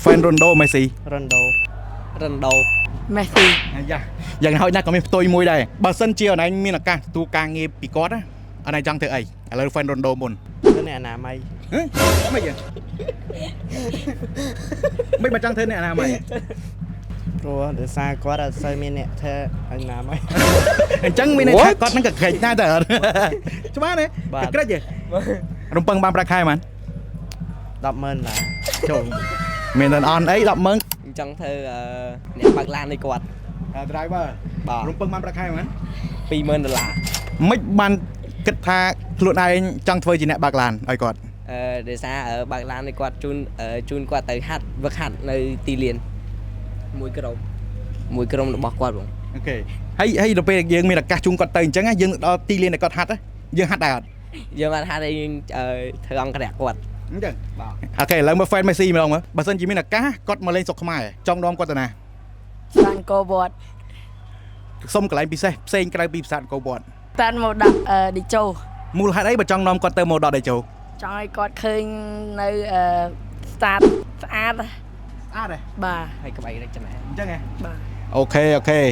Fan រ៉ូណាល់ដូមេស៊ី? រ៉ូណាល់ដូ។ រ៉ូណាល់ដូ។ មេស៊ី។ អាយ៉ាយ៉ាងហោចណាស់ក៏មានផ្ទុយមួយដែរបើសិនជាអនឯងមានឱកាសទទួលការងារពីគាត់ណាអនឯងចង់ធ្វើអីឥឡូវ fan រ៉ូណាល់ដូមុន។ ធ្វើអ្នកអនាម័យ។ ហ៎មិនយ៉ាងមិនបើចង់ធ្វើអ្នកអនាម័យ? ព្រោះដោយសារគាត់អត់សូវមានអ្នកធ្វើអនាម័យ។ អញ្ចឹងមានន័យថាគាត់ហ្នឹងក៏ក្រិចដែរតើអត់ច្បាស់ទេ? បាទ។ ក៏ក្រិចទេរំពឹងបានប្រាក់ខែប៉ុន្មាន? 100000ដុល្លារ។ ចូលមានតែអន់អី100000។ ខ្ញុំចង់ធ្វើអ្នកបើកឡាននេះគាត់។ Driver? បាទ។ រំពឹងបានប្រាក់ខែប៉ុន្មាន? 20000ដុល្លារ។ មិនបានគិតថាខ្លួនឯងចង់ធ្វើជាអ្នកបើកឡានឲ្យគាត់? ដោយសារបើកឡាននេះគាត់ជូនជូនគាត់ទៅហាត់វឹកហាត់នៅទីលានមួយក្រុមមួយក្រុមរបស់គាត់បង។ OK ហើយហើយដល់ពេលយើងមានឱកាសជូនគាត់ទៅអញ្ចឹងណាយើងដល់ទីលានដែលគាត់ហាត់ណាយើងហាត់ដែរអត់? យើងអត់ហាត់ទេយើងធ្វើអង្គរៈគាត់។ អញ្ចឹង? បាទ។ OK ឥឡូវមើល fan មេស៊ីម្ដងមើលបើសិនជាមានឱកាសគាត់មកលេងស្រុកខ្មែរចង់នាំគាត់ទៅណា? ប្រាសាទអង្គរវត្ត។ សុំកន្លែងពិសេសផ្សេងក្រៅពីប្រាសាទអង្គរវត្ត។ តានមកដាក់ឌីជោ។ មូលហេតុអីបើចង់នាំគាត់ទៅមកដល់តេជោ? ចង់ឲ្យគាត់ឃើញនៅស្អាតស្អាត។ ស្អាតទេ? បាទ។ ហើយក្បីរចនា អញ្ចឹងហ៎? បាទ។ OK OK។